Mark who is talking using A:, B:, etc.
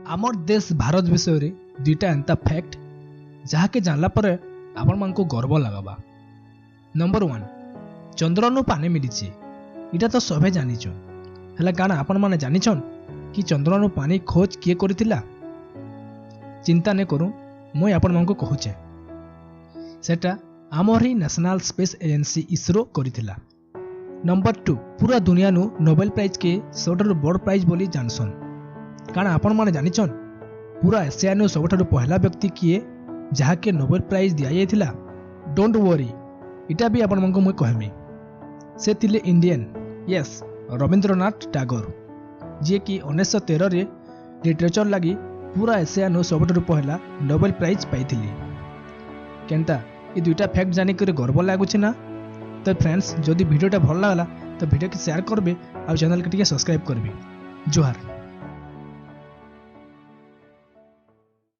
A: ଆମର୍ ଦେଶ ଭାରତ ବିଷୟରେ ଦୁଇଟା ଏନ୍ତା ଫ୍ୟାକ୍ଟ, ଯାହାକେ ଜାଣିଲା ପରେ ଆପଣମାନଙ୍କୁ ଗର୍ବ ଲାଗ୍ବା। ନମ୍ବର 1, ଚନ୍ଦ୍ରନୁ ପାନି ମିଳିଛି। ଇଟା ତ ସଭେ ଜାନିଛନ୍। ହେଲେ କାଣା ଆପଣମାନେ ଜାନିଛନ୍ କି ଚନ୍ଦ୍ରନୁ ପାନି ଖୋଜ କିଏ କରିଥିଲା? ଚିନ୍ତା ନାଇଁ କରୁନ୍, ମୁଇଁ ଆପଣମାନଙ୍କୁ କହୁଛେ। ସେଟା ଆମର୍ ହିଁ ନ୍ୟାସନାଲ୍ ସ୍ପେସ୍ ଏଜେନ୍ସି ଇସ୍ରୋ କରିଥିଲା। ନମ୍ବର 2, ପୁରା ଦୁନିଆନୁ ନୋବେଲ ପ୍ରାଇଜ୍କେ ସବୁଠାରୁ ବଡ଼ ପ୍ରାଇଜ୍ ବୋଲି ଜାନସନ୍। କାଣା ଆପଣମାନେ ଜାନିଛନ୍ ପୁରା ଏସିଆନୁ ସବୁଠାରୁ ପହଲା ବ୍ୟକ୍ତି କିଏ ଯାହାକେ ନୋବେଲ ପ୍ରାଇଜ୍ ଦିଆଯାଇଥିଲା? Don't worry, ଇଟା ବି ଆପଣମାନଙ୍କୁ ମୁଇଁ କହେମି। ସେ ଥିଲେ ଇଣ୍ଡିଆନ୍, ୟେସ୍, ରବୀନ୍ଦ୍ରନାଥ ଟାଗୋର, ଯିଏକି 1913ରେ ଲିଟରେଚର ଲାଗି ପୁରା ଏସିଆନୁ ସବୁଠାରୁ ପହଲା ନୋବେଲ ପ୍ରାଇଜ୍ ପାଇଥିଲେ। କେନ୍ତା, ଏ ଦୁଇଟା ଫ୍ୟାକ୍ଟ ଜାନିକରି ଗର୍ବ ଲାଗୁଛି ନା? ତ ଫ୍ରେଣ୍ଡସ୍, ଯଦି ଭିଡ଼ିଓଟା ଭଲ ଲାଗଲା ତ ଭିଡ଼ିଓକେ ସେୟାର କରିବେ ଆଉ ଚ୍ୟାନେଲକେ ଟିକେ ସବସ୍କ୍ରାଇବ୍ କରିବେ। ଜୁହାର।